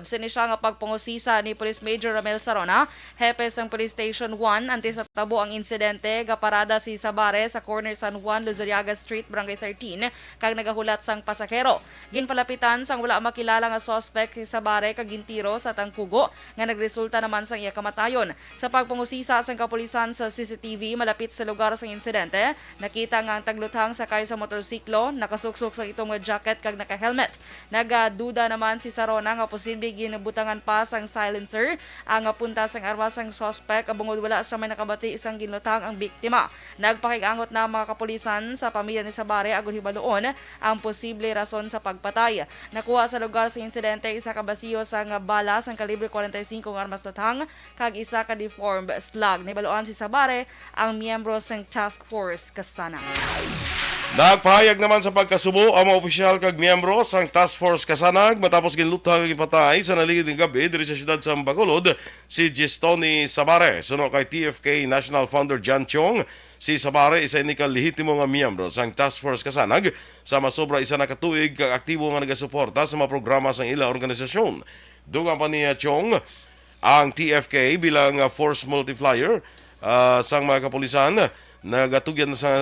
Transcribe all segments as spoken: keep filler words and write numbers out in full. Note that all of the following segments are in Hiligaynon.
Sini siya nga pagpangusisa ni Police Major Romel Sarona, hepe sang Police Station one, antes natabo ang insidente, gaparada si Sabare sa corner San Juan, Luzuriaga Street, Barangay thirteen, kag nagahulat sang pasahero. Ginpalapitan sang wala makilala nga suspect si Sabare kag gintiro sa tangkugo nga nagresulta naman sang iya kamatayon. Sa pagpangusisa sang kapulisan sa C C T V malapit sa lugar sang insidente, nakita nga ang tagluthang sakay sa motorsiklo, nakasuksok sang itom nga jacket kag naka-helmet. Nagaduda naman si Sarona nga posible ginbutangan pa sang silencer ang punta sang armas sang suspect, bangod wala sa may nakabati sang ginluthang ang biktima. Nagpakig-angot na ang mga kapulisan sa pamilya ni Sabare agud hibaluon ang posible rason sa pagpatay. Nakuha sa lugar sa insidente isa ka basiyo sang bala sang kalibre forty-five nga armas luthang kag isa ka deformed slug. Nahibaluan si Sabare ang miyembro sang Task Force Kasanag. Nagpahayag naman sa pagkasubo ang mga opisyal kag miyembro sang Task Force Kasanag matapos ginluthang ug ginpatay sa naligid nga gab-i diri sa siyudad sa Bacolod si Gistoni Sabare. Suno kay T F K National Founder John Chong, si Sabare isa ini ka lehitimo nga miyembro sang Task Force Kasanag sa masobra isa na ka tuig kag aktibo nga nagasuporta sa mga programa sang ila organisasyon. Dugang pa ni Chong, ang T F K bilang, ah, force multiplier, ah, sang mga kapulisan, nagatugyan sa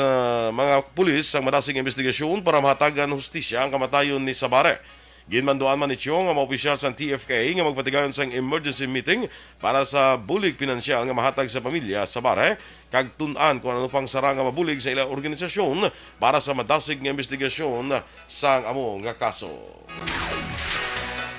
mga pulis sang madasig nga investigasyon para mahatagan hustisya ang kamatayon ni Sabare. Ginmanduan man ni Chong ang mga opisyal sang T F K nga magpatigayon sang emergency meeting para sa bulig pinansyal nga mahatag sa pamilya Sabare kag tun-an kung ano pang sara nga mabulig sa ilang organisasyon para sa madasig nga investigasyon sang amo nga kaso.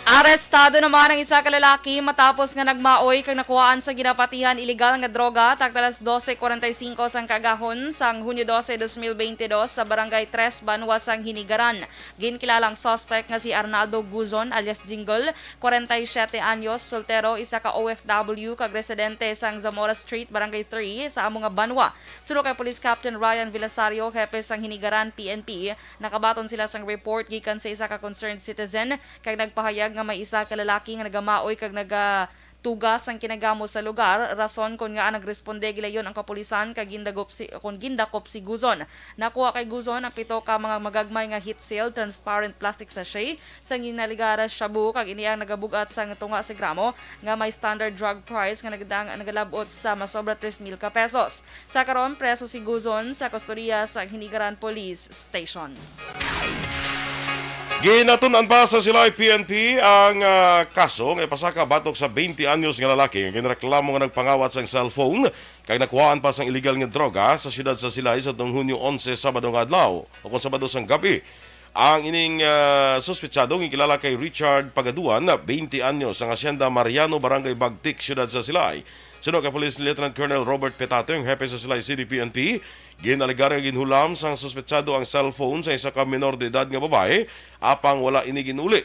Arestado naman ang isa ka lalaki matapos nga nagmaoy kag nakuhaan sa ginapatihan iligal nga droga tagta alas dose cuarenta y cinco sang kaagahon sang Hunyo dose, dos mil bente dos sa Barangay Tres, Banwa sang Hinigaran. Ginkilala ang suspect nga si Arnaldo Guzon alias Jingle, kwarenta y siyete anyos, soltero, isa ka O F W kag residente sang Zamora Street, Barangay three sa amo nga banwa. Suno kay Police Captain Ryan Vilasario, hepe sang Hinigaran P N P, nakabaton sila sang report gikan sa isa ka concerned citizen kag nagpahayag nga may isa ka lalaki nga nagamaoy kag nagatuga sang kinagamo sa lugar, rason kon ngaa nagresponde gilayon ang kapulisan kag gindakop si, kon gindakop si Guzon. Nakuha kay Guzon ang pito ka mga magagmay nga heat-sealed transparent plastic sachet sang ginaligara shabu kag ini ang nagabug-at sang tunga sa gramo nga may standard drug price nga nagdang, nagalab-ot sa masobra tres mil ka pesos. Sa karon, preso si Guzon sa kustodiya sa Hinigaran Police Station. Ginatun-an pa sa Silay P N P ang, ah, kaso nga ipasaka batok sa twenty anyos nga lalaki nga ginreklamo nga nagpangawat sang cellphone kag nakuhaan pa sang iligal nga droga sa siyudad sa Silay sa tuong Hunyo onse, Sabado nga adlaw, o kon Sabado sang gabi. Ang ining, ah, suspetsado nga kilala kay Richard Pagaduan, twenty anyos, ang Hacienda Mariano, Barangay Bagtik, Siyudad sa Silay. Suno kay Police Lieutenant Colonel Robert Petate, ang hepe sa Silay City P N P, ginalegar nga ginhulam sang suspetsado ang cellphone sa isa ka menor de edad nga babayi, apang wala ini ginuli.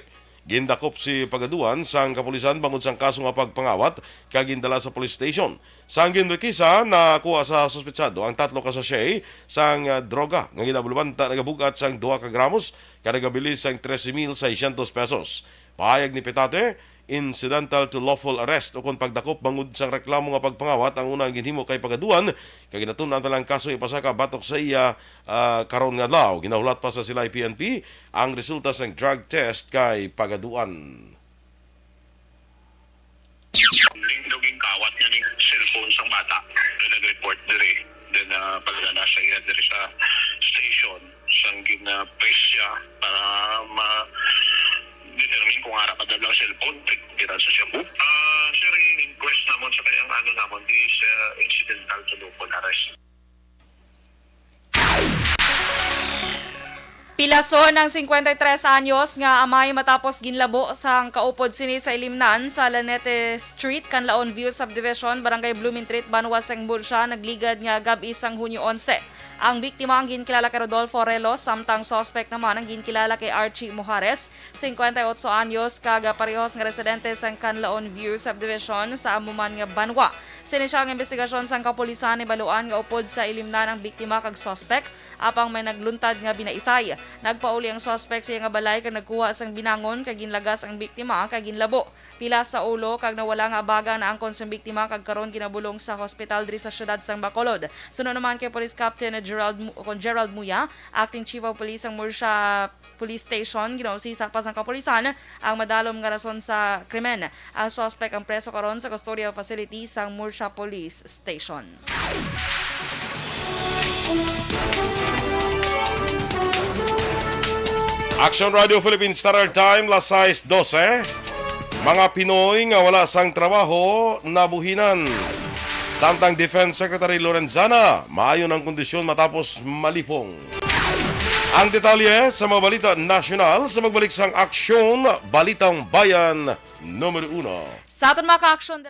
Gindakop si Pagaduan sang kapulisan bangod sang kaso nga pagpangawat kag gindala sa police station. Sang ginrekisa, nakuha sa suspetsado ang tatlo ka sachet sang, ah, droga nga ginabulbanta nagabug-at sang duha ka gramos kag nagabilin sang trese mil seiscientos pesos. Pahayag ni Petate, incidental to lawful arrest ukon pagdakop bangod sang reklamo nga pagpangawat ang una nga ginhimo kay Pagaduan, kag ginatun-an pa lang kaso ipasaka batok sa iya, ah, karon nga adlaw. Ginahulat pa sa Silay P N P ang resulta sang drug test kay Pagaduan. Ning daw ginkawat niya ning cellphone sang bata nga nag-report diri. Then, ah, pagdala sa iya diri sa station, sang gina-press siya para ma-determine kung ara pa daw lang cellphone, pira sa shabu. Ah, sir, in-inquest namon sa kay ang ano namon is, ah, incidental to lawful arrest. Pilason ang singkwenta y tres anyos nga amay matapos ginlabo sang kaupod sini sa Ilimnan sa Lanete Street, Canlaon View Subdivision, Barangay Blumentritt, Banwa sang Murcia, nagligad nga gab-i sang Hunyo onse. Ang biktima ang ginkilala kay Rodolfo Relos, samtang suspect naman ang ginkilala kay Archie Mojares, singkwenta y otso anyos, kag parehos nga residente sang Canlaon View Subdivision sa amo man nga banwa. Sini siya ang investigasyon sang kapulisan, nahibaluan nga upod sa Ilimnan ang biktima kag suspect, apang may nagluntad nga binaisay. Nagpauli ang suspect sa iya nga balay kag nagkuha sang binangon kag ginlagas ang biktima kag ginlabo. Pilas sa ulo kag nawala nga abaga naangkon sang biktima kag karon ginabulong sa hospital diri sa siyudad sang Bacolod. Suno naman kay Police Captain Gerald Mu-, kon Gerald Muya, Acting Chief of Police sang Murcia Police Station, ginausisa pa sang kapulisan ang madalom nga rason sa krimen. Ang suspek ang preso karon sa custodial facility sang Murcia Police Station. Action Radio Philippine Standard Time, las sais dose. Mga Pinoy nga wala sang trabaho nabuhinan. Samtang Defense Secretary Lorenzana, maayo ang kondisyon matapos malipong. Ang detalye sa mga balita nasyonal sa pagbalik sang Aksyon, Balitang Bayan, numero uno. Sa aton mga ka-aksyon,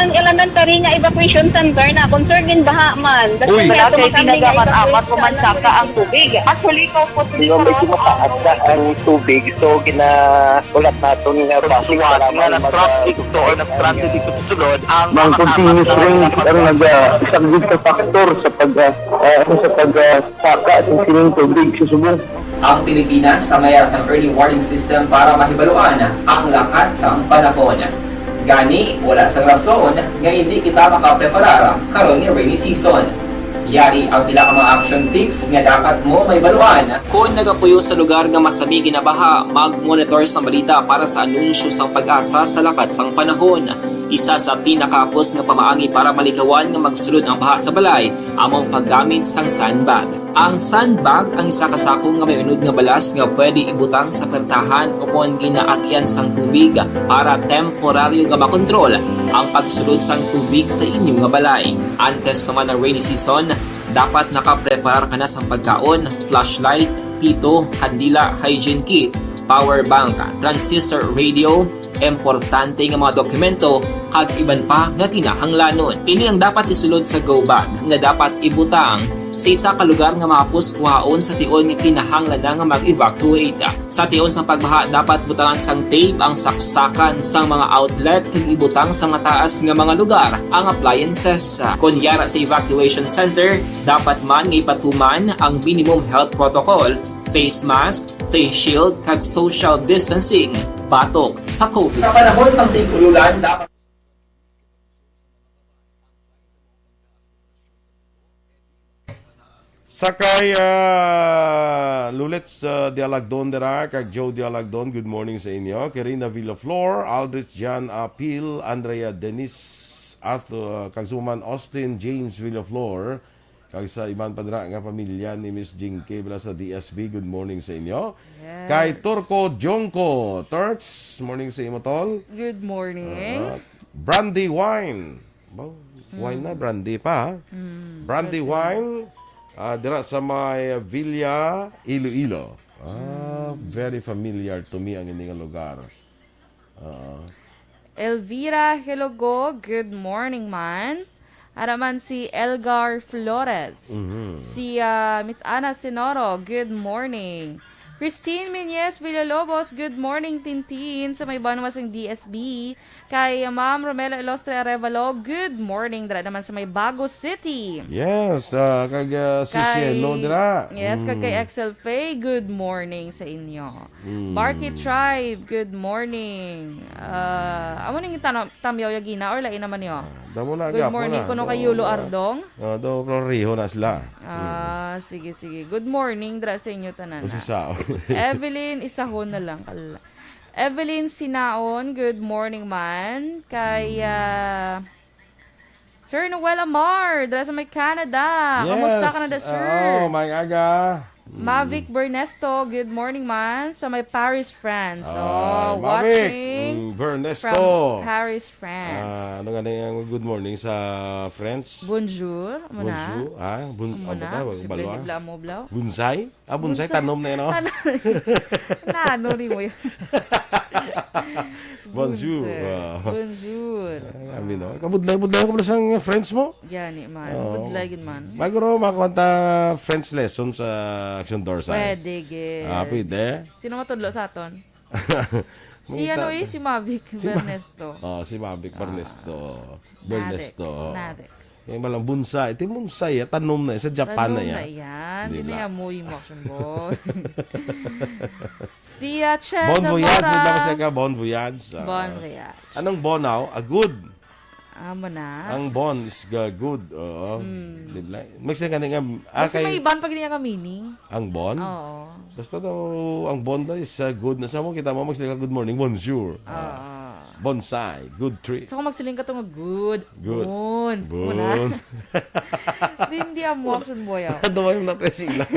Ang elementary nga evacuation center na concern din baha man. Uy. Wala kay pinagamat-amat, umansaka ang tubig. Actually, ko po, medyo mataas na ang tubig, so ginaulat naton nga basi suwat nga nag-traffic to or nag-transit dito sa sulod ang mga continuous rains ang nag-, ah, isang big factor sa pag, ah, ah, sa pag, ah, saka sa sining tubig sa subong. Ang Pilipinas ang may sang early warning system para mahibaluan ang lakat sang panahon. Gani, wala sang rason nga hindi kita makapreparar karon nga rainy season. Yari ang pila ka mga action tips nga dapat mo mahibaluan. Kon nagapuyo sa lugar nga masami ginabaha, mag-monitor sa balita para sa anunsyo sang PAGASA sa lakat sang panahon. Isa sa pinakahapos nga pamaagi para malikawan nga magsulod ang baha sa balay amo ang paggamit sang sandbag. Ang sandbag ang isa ka sako nga may unod nga balas nga pwede ibutang sa pertahan ukon ginaagyan sang tubig para temporaryo nga makontrol ang pagsulod sang tubig sa inyo nga balay. Antes pa man ang rainy season, dapat nakapreparar ka na sang pagkaon, flashlight, pito, kandila, hygiene kit, power bank, transistor radio, importante nga mga dokumento, kag iban pa nga kinahanglanon. Ini ang dapat isulod sa go bag nga dapat ibutang sa isa ka lugar nga mahapos kuhaon sa tion nga kinahanglan na nga mag-evacuate. Sa tion sang pagbaha, dapat butangan sang tape ang saksakan sang mga outlet kag ibutang sa mataas nga mga lugar ang appliances. Kon yara sa evacuation center, dapat man nga ipatuman ang minimum health protocol, face mask, face shield, kag social distancing batok sa COVID. Sa panahon sang tig-ulan, dapat Sa kay, ah, Lulets, ah, Dialagdon dira, kag Joe Dialagdon, good morning sa inyo. Kay Rina Villaflor, Aldrich Jan Apil, Andrea Denise Ato, ah, kag suman Austin James Villaflor, kag sa iban pa dira nga pamilya ni Miss Jinky Villa sa D S B, good morning sa inyo. Yes. Kay Turco Jongko, Turks, morning sa imo, tol. Good morning. Ah, Brandy Wine. Ba, wine na, brandy pa, ha? Mm, Brandy Wine, ah, dira sa may Villa, Iloilo. Ah, very familiar to me ang ini nga lugar. Ah. Elvira Helogo, good morning, man. Ara man si Elgar Flores. Mhm. Si, ah, Miss Ana Sinoro, good morning. Christine Miñez Villalobos, good morning, Tintin, sa may banwa sang D S B. Kay Ma'am Romela Ilostre Arevalo, good morning, dira naman sa may Bago City. Yes, ah, kag, ah, si Kay, Cielo dira. Yes, kag kay Mm. Excel Faye, good morning sa inyo. Mm. Barkey Tribe, good morning. Ah, amo ning tanong, Tamyaw Yagina or lain naman niyo? Ah, damo na, Good gwapo morning na. Kuno kay Yulo Oo. Ardong. Ah, do, pero riho na sila. Ah, Mm. sige, sige. Good morning dra sa inyo tanan, Kung si ah. Sao. Evelyn, isahon na lang, kalala. Evelyn Sinaon, good morning man. Kay, ah, Sir Noel Amar, dra sa may Canada. Kamusta, Yes. Canada, sir? Oo, maayong aga. Mm. Mavic Bernesto, good morning man. Sa may Paris, France. Ay, Oh, Mavic. watching Mm, Bernesto. from Paris, France. Ah, ano nga na yung good morning sa French? Bonjour, amo na. Bonjour. Ah, bun-, Amo amo na. ba? Posible Balwa? ni Bla mo, Bla. Bonsai? Ah, bonsai, Bonsai. tanom na yun, oh. Tanom. Nano ni mo yun? Bonjour. Bonsai. Ah. Bonjour. Ay, abi, no? Kabudlay-budlay ko pala sa French mo? Gani man. Oo. Budlay gid man. Maguro, makakuha ta French lesson sa Action Dorsai. Pwede, gid. Ah, pwede? Sino matudlo sa aton? Si ano eh, si Mavic Bernesto. Oh, si Mavic Bernesto. Bernesto. Narex. Yung malang bonsai. Ito yung bonsai, ah, tanom na, sa Japan na yan. Tanom na yan. Di na yan, mo yung motion ball. Si, ah, Chen Bon voyage, Zamora. Di ba, mas nagka bon voyage? Ah. Bon voyage. Anong bon now? A good. Amo na. Ang bon is ga-, good. Oo. Hmm. Di ba? Mas nagka nga, ah, kasi kay may iban pa gini nga meaning. Ang bon? Oo. Basta daw, ang bon daw is, ah, good. Na sa mo, kita mo, mas nagka good morning, bonjour. Oo. Ah. Bonsai, good tree. So, kung magsiling ka to nga good, Good. Bon. Bon. Wala. Di, hindi amo, action boy, ah. Dumayo na tayo sila.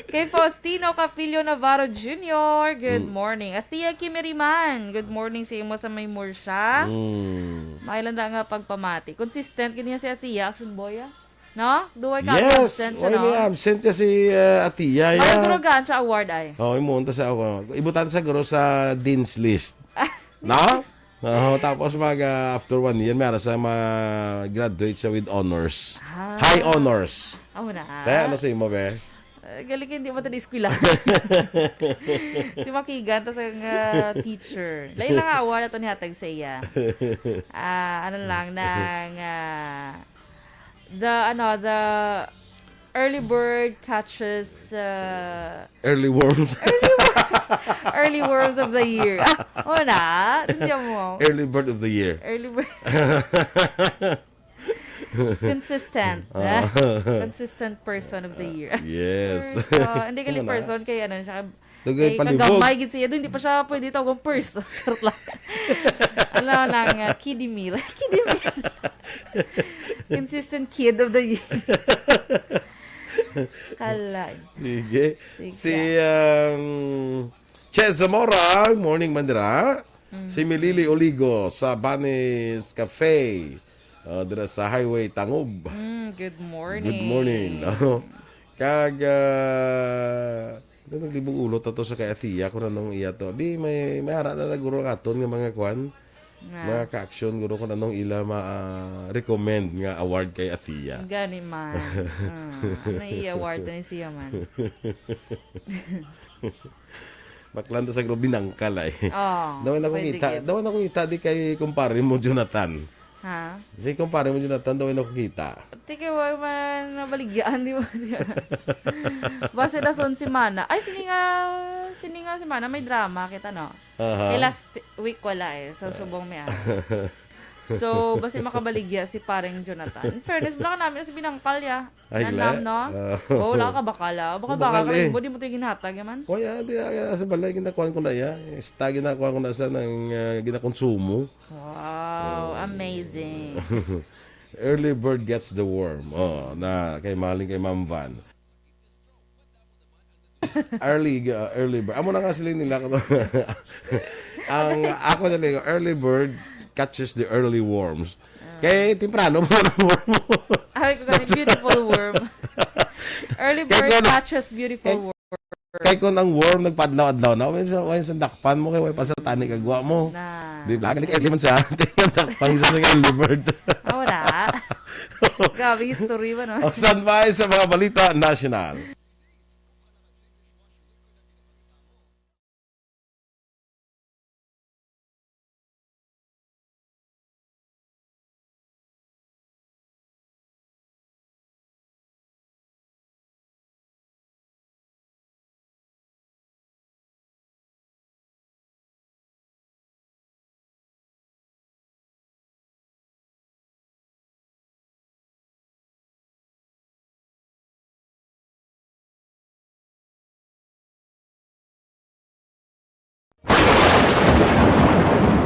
Kay Faustino Capillo Navarro Junior, good Mm. morning. Athea Kimiriman, good morning sa imo sa may Murcia. Mm. May landa nga pagpamati. Consistent gid niya si Athea, action boy, ah. No? Duway ka Yes! absent siya, Oy, no? May absent siya si, uh, Athea, Ay, ya. Durugaan siya award, ay. Oh, imuunta sa ako. Ibutan sa guro sa Dean's List. No? Oo, tapos mag, ah, after one year, may ara sa ma-graduate siya with honors. Ah. High honors. Amo na. Te, ano sa imo, be? Ah, galing hindi mo ito eskwela. Si Makigan, tas ang, ah, teacher. Lain na nga award ato ni hatag sa iya. Ah, ano lang, nang, ah, the, ano, the early bird catches, uh, Early worms. Early worms. Early worms of the year. Ah, oh na. Hindi mo. Early bird of the year. Early bird. Consistent. Ah. Consistent person of the year. Yes. Person. Hindi gali Wala. Person kay ano siya. Dugay Kay palibog. Kagamay gid siya. Doon, hindi pa siya pwede tawag person. Charot lang. Ano lang, uh, kiddie meal. Kiddie meal. Consistent kid of the year. Kalay. Sige. Sige. Si, um, Che Zamora, morning man dira. Mm. Si Milili Oligo sa Banis Cafe. Uh, dira sa Highway Tangub. Mm, good morning. Good morning. No? Kag, ah, ano, naglibog ulo ta to sa kay Athea kung anong iya to. Abi, may, may ara na naguro ang aton nga mga kwan. Nga. Mga ka-action guro kung anong ila ma-, ah, recommend nga award kay Athea. Gani man. Ah, ano i-award na siya man? Baklan ta sa guro binangkal ay. Oh, Daw na pwede kita, gid. Daw na kita di kay kumpare mo, Jonathan. Ha? Si kumpare mo, Jonathan, daw na kita. Tike, wa man nabaligyaan, di ba? Base na son si Mana. Ay, sini nga, sini nga si Mana, may drama kita, no? Aha. Kay last week wala eh. So, subong may araw. So, basi makabaligya si pareng Jonathan. In fairness, wala ka namin sa binangkal, ya. Ay, Nanam, gle. No? Ah. Oh, wala ka bakal, ah. Bakal, Bakal, bakal ka eh. Mo, di mo tayo ginhatag, ya man. Oy, ah, di, ah, sa balay, ginakuan ko na, ya. Ista, ginakuan ko na sa nang, ah, ginakonsumo. Wow, Oh. Amazing. Early bird gets the worm. Oh, na kay Maling, kay Ma'am Van. Early, uh, early bird. Amo na nga sila nila. Ang ako na lang, early bird catches the early worms. Ah. Kay temprano mo na worm mo. Ay, ko gani, That's beautiful worm. Early Kay bird kung ano, catches beautiful kay, worm. Kay kung ang worm nagpaadlaw-adlaw na, way sa, way sa dakpan mo, kay way pa sa tani kagwa mo. Na. Di ba? Kaya early man siya. Tingnan dakpan siya sa early bird. Amo na. Grabe, history ba, no? O, standby sa mga balita national.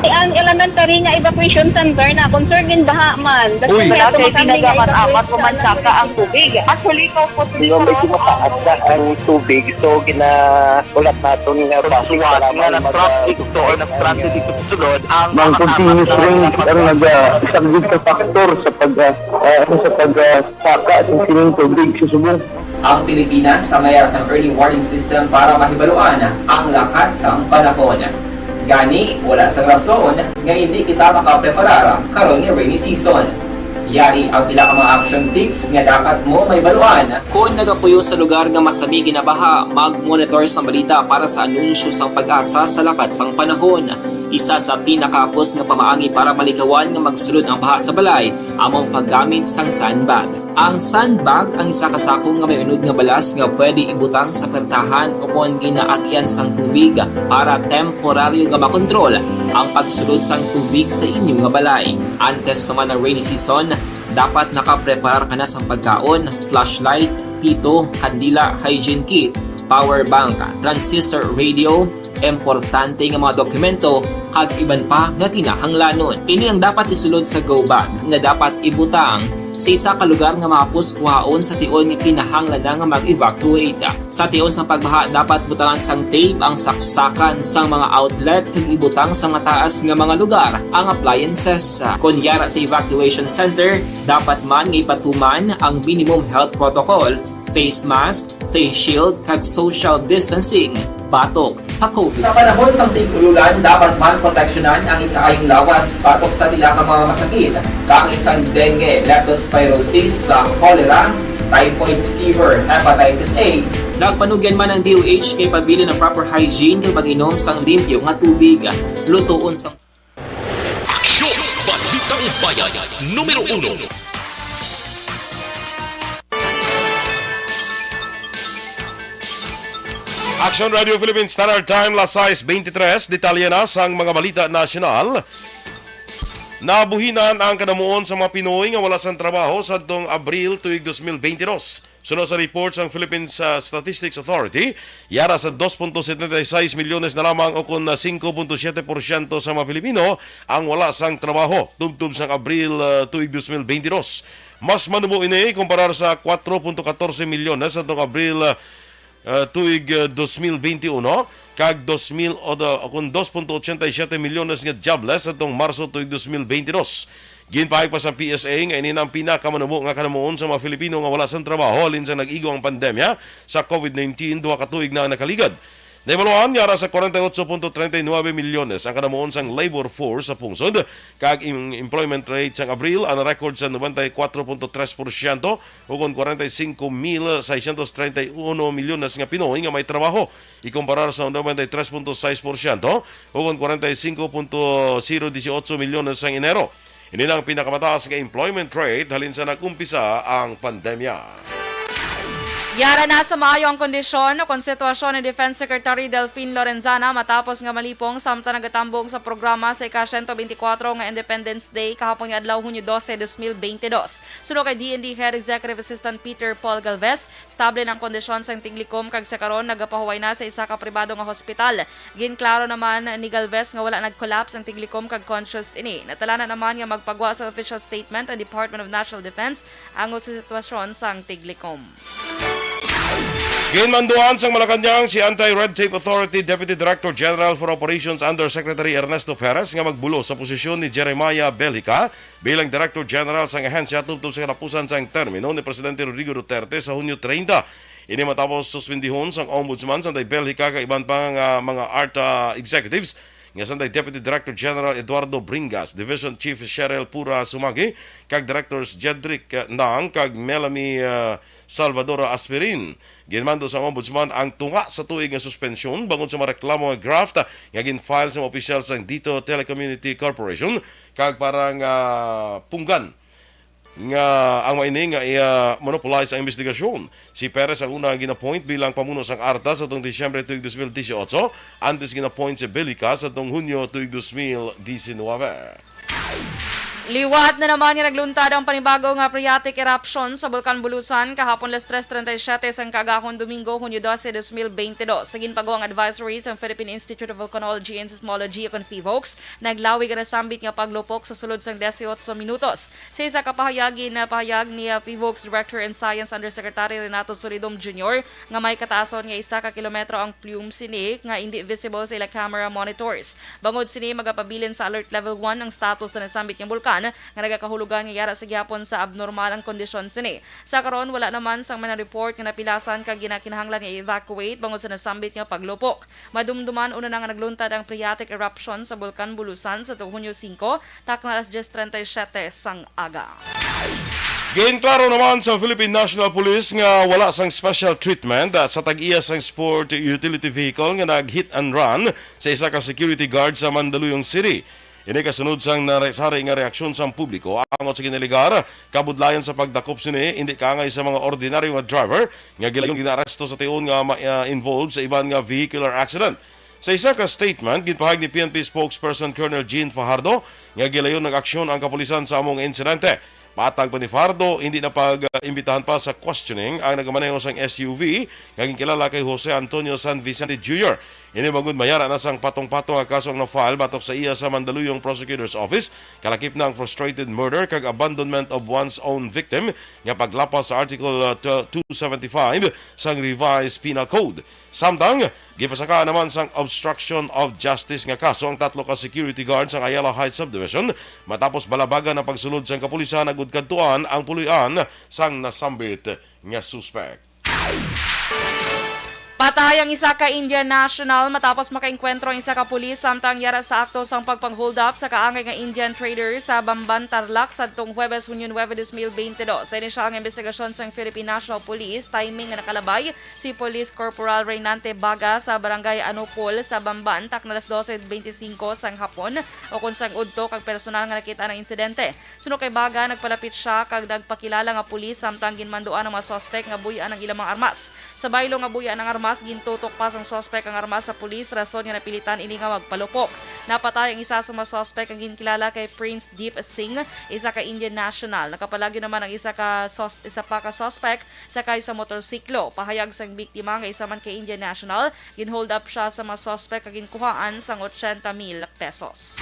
Ang elementary nga evacuation center na concerned in baha man. Uy. Wala kay tinaga man amat ko man saka ang tubig. Actually, ko po Nga may tumataas na ang tubig, so ginaulat naton nga basi Suwat nga nag-transit to or nag-transit dito sa sulod ang Ang mga continuous kasama rain ang naga-, isang good factor sa pag, ah, ah, sa pag, ah, saka sa sining tubig sa subong. Ang Pilipinas sa mayara sang early warning system para mahibaluan ang lakat sang panahon. Gani, wala sang rason nga indi kita makapreparar karon nga rainy season. Yari ang pila ka mga action tips nga dapat mo mahibaluan. Kon nagapuyo sa lugar nga masami ginabaha, mag-monitor sang balita para sa anunsyo sang PAGASA sa lakat sang panahon. Isa sa pinakahapos nga pamaagi para malikawan nga magsulod ang baha sa balay amo ang paggamit sang sandbag. Ang sandbag ang isa ka sako nga may unod nga balas nga pwede ibutang sa pertahan o kon ginaagian sang tubig para temporaryo nga makontrol ang pagsulod sang tubig sa inyo nga balay. Antes pa man ang rainy season, dapat nakapreparar ka na sang pagkaon, flashlight, pito, kandila, hygiene kit, power bank, transistor radio, importante nga mga dokumento, kag iban pa nga kinahanglanon. Ini ang dapat isulod sa go bag nga dapat ibutang sa isa ka lugar nga mahapos kuhaon sa tion nga kinahanglan na nga mag-evacuate. Sa tion sang pagbaha, dapat butangan sang tape ang saksakan sang mga outlet kag ibutang sa mataas nga mga lugar ang appliances. Kon yara sa evacuation center, dapat man nga ipatuman ang minimum health protocol, face mask, face shield, kag social distancing batok sa COVID. Sa panahon sang tig-ululan, dapat man proteksyonan ang ikaayong lawas batok sa pila ka mga masakit, kaangay sang dengue, leptospirosis, sa cholera, typhoid fever, hepatitis A. Nagpanugyan man ang D O H kay pabilin ang proper hygiene kag pag-inom sang limpyo nga tubig. Lutoon sang Aksyon! Balitang Bayan, numero uno. Action Radio Philippines Standard Time, las sais beintitrés. Detalye na sang mga balita nasyonal. Nabuhinan ang kanamuon sa mga Pinoy nga wala sang trabaho sadtong Abril tuig dos mil beintidos. Suno sa report sang Philippine, ah, Statistics Authority, yara sa dos punto setenta y seis milyones na lamang, o kon, ah, singko punto siyete porsyento sa mga Pilipino ang wala sang trabaho tubtob sang Abril, ah, tuig dos mil beintidos. Mas manubo ini kumparar sa kuwatro punto katorse milyones sa tong Abril, ah, ah, tuig, ah, dos mil beintiuno, kag dos mil o do-, o kon dos punto ochenta y siete milyones nga jobless sa tong Marso tuig dos mil beintidos. Ginpahayag pa sa P S A nga ini na ang pinakamanubo nga kanamuon sa mga Filipino nga wala sang trabaho halin sa nag-igo ang pandemya sa COVID nineteen, duha ka tuig na ang nakaligad. Nahibaluan nga ara sa kwarenta y otso punto treinta y nuebe milyones ang kanamuon sang labor force sa pungsod, kag ang employment rate sang Abril ang record sa noventa y kuwatro punto tres porsyento, ukon kwarenta y singko mil seiscientos treinta y uno milyones nga Pinoy nga may trabaho, ikumparar sa noventa y tres punto sais porsyento, ukon kwarenta y singko punto zero dieciocho milyones sang Enero. Ini na ang pinakamataas nga employment rate halin sa nag-umpisa ang pandemya. Yara na sa maayo ang kondisyon o kon sitwasyon ni Defense Secretary Delfin Lorenzana matapos nga malipong samtang nagatambong sa programa sa ika-siyento beintikwatro nga Independence Day kahapon nga adlaw, Hunyo dose, dos mil beintidos. Suno kay D N D Head Executive Assistant Peter Paul Galvez, estable na ang kondisyon sang tiglikom kag sa karon nagapahuway na sa isa ka pribado nga hospital. Ginklaro naman ni Galvez nga wala nag-collapse ang tiglikom kag conscious ini. Natalanan naman nga magpagwa sa official statement ang Department of National Defense angot sa sitwasyon sang tiglikom. Ginmanduan sang Malacañang si Anti-Red Tape Authority Deputy Director General for Operations Undersecretary Ernesto Perez nga magbulos sa posisyon ni Jeremiah Belhica bilang Director General sang ahensya tubtob sa katapusan sang termino ni Presidente Rodrigo Duterte sa Hunyo treinta. Ini matapos suspendihon sang Ombudsman, Sanday Belhica, kag iban pa nga mga ARTA executives nga sanday Deputy Director General Eduardo Bringas, Division Chief Cheryl Pura Sumagi, kag Directors Jedrick, eh, Nang kag Melanie, eh, Salvadora Aspirin. Ginmando sang Ombudsman ang tunga sa tuig nga suspensyon bangod sa mga reklamo nga graft nga gin-file sa mga opisyal sang Dito Telecommunity Corporation kag para nga punggan nga ang mga ini nga iya monopolize ang investigasyon. Si Perez ang una nga gin-appoint bilang pamuno sang ARTA sa tong Disyembre tuig dos mil dieciocho, antes gin-appoint si Bellica sa tong Hunyo tuig dos mil diecinuebe. Liwat na naman nga nagluntad ang panibago nga phreatic eruption sa Bulkan Bulusan kahapon, las tres treinta y siete sang kaagahon, Domingo, Hunyo dose, dos mil beintidos. Sa ginpagwa nga advisory sang Philippine Institute of Volcanology and Seismology, kon PHIVOLCS, naglawi ang nasambit nga paglupok sa sulod sang dieciocho minutos. Sa isa ka pahayag, ginpahayag ni, ah, PHIVOLCS Director in Science Undersecretary Renato Solidom Junior nga may kataason nga isa ka kilometro ang plume sini nga indi visible sa ila camera monitors. Bangod sini, magapabilin sa Alert Level one ang status sa nasambit nga bulkan. nga nagakahulugan nga yara sa gihapon sa abnormal ang kondisyon sini. Sa karon, wala naman sang mga report nga napilasan kag ginakinahanglan nga i-evacuate bangod sa nasambit nga paglupok. Madumduman una na nga nagluntad ang phreatic eruption sa Bulkan Bulusan sa tuig Hunyo singko, takna alas diez treinta y siete sang aga. Ginklaro naman sa Philippine National Police nga wala sang special treatment, ah, sa tag-iya sang sport utility vehicle nga nag-hit and run sa isa ka security guard sa Mandaluyong City. Ini kasunod sang nare-, sari nga reaksyon sang publiko angot sa ginalegar kabudlayan sa pagdakop sini, indi kaangay sa mga ordinaryo nga driver nga gilayon, ginaaresto sa tion nga ma-, ah, involved sa iban nga vehicular accident. Sa isa ka statement, ginpahayag ni P N P spokesperson Colonel Jean Fajardo nga gilayon nag-aksyon ang kapulisan sa amo nga insidente. Matag pa ni Fajardo, hindi na pag-imbitahan pa sa questioning ang nagamaneho sang S U V nga ginkilala kay Jose Antonio San Vicente Junior. Ini bangod mayara na sang patong-patong nga kaso ang na-file batok sa iya sa Mandaluyong Prosecutor's Office, kalakip na ang frustrated murder kag abandonment of one's own victim nga paglapas sa Article, uh, two seventy-five sang Revised Penal Code. Samtang, gipasaka naman sang obstruction of justice nga kaso ang tatlo ka security guard sang Ayala Heights Subdivision matapos balabagan ang pagsulod sang kapulisan agud kadtuan ang puloy-an sang nasambit nga suspek. Patay ang isa ka Indian national matapos makaengkwentro ang isa ka pulis samtang yara sa akto sang pagpang-hold up sa kaangay nga Indian trader sa Bamban, Tarlac, sadtong Huwebes, Hunyo nuebe, dos mil bente dos. Sa inisyal nga investigasyon sang Philippine National Police, timing nga nakalabay si Police Corporal Reynante Baga sa Barangay Anupol sa Bamban, takna alas dose bente singko sang hapon, ukon sang udto kag personal nga nakit-an ang insidente. Suno kay Baga, nagpalapit sia kag nagpakilala nga pulis samtang ginmanduan ang mga suspek nga buy-an ang ilang mga armas. Sa baylo nga buy-an ang armas, gintutok pa sang suspek ang armas sa pulis, rason nga napilitan ini nga magpalupok. Napatay ang isa sa mga suspek nga ginkilala kay Prince Deep Singh, isa ka Indian national. Nakapalagyo naman ang isa ka sus-, isa pa ka suspek sakay sa motorsiklo. Pahayag sang biktima nga isa man ka Indian national, gin-hold up sia sa mga suspek kag ginkuhaan sang ochenta mil pesos.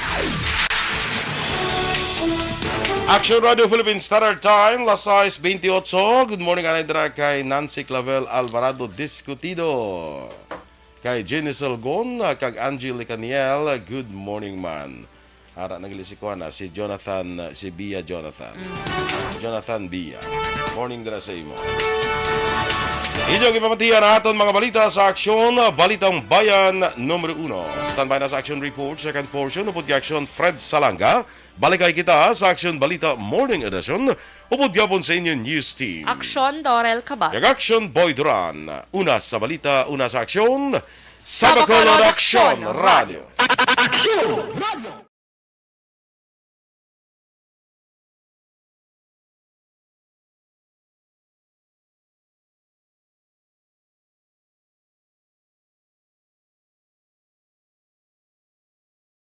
Action Radio Philippine Standard Time, las sais bentiocho. Good morning, anay dira kay Nancy Clavel Alvarado Discutido, kay Jenny Salgon, ah, kag Angie Licaniel. Good morning, man. Ara, nagili si kuan, ah, si Jonathan, ah, si Bia Jonathan. Mm. Jonathan Bia. Morning dira sa imo. Inyong ipamatian ang aton mga balita sa Aksyon, Balitang Bayan numero uno. Standby na sa Action Report, second portion, upod kay Aksyon Fred Salanga. Balikay kita sa Aksyon Balita Morning Edition, upod gihapon sa inyo news team. Aksyon Dorel Cabal. Kag Aksyon Boy Duran. Una sa balita, una sa aksyon. Sa Bacolod Aksyon Radio. Aksyon Radio.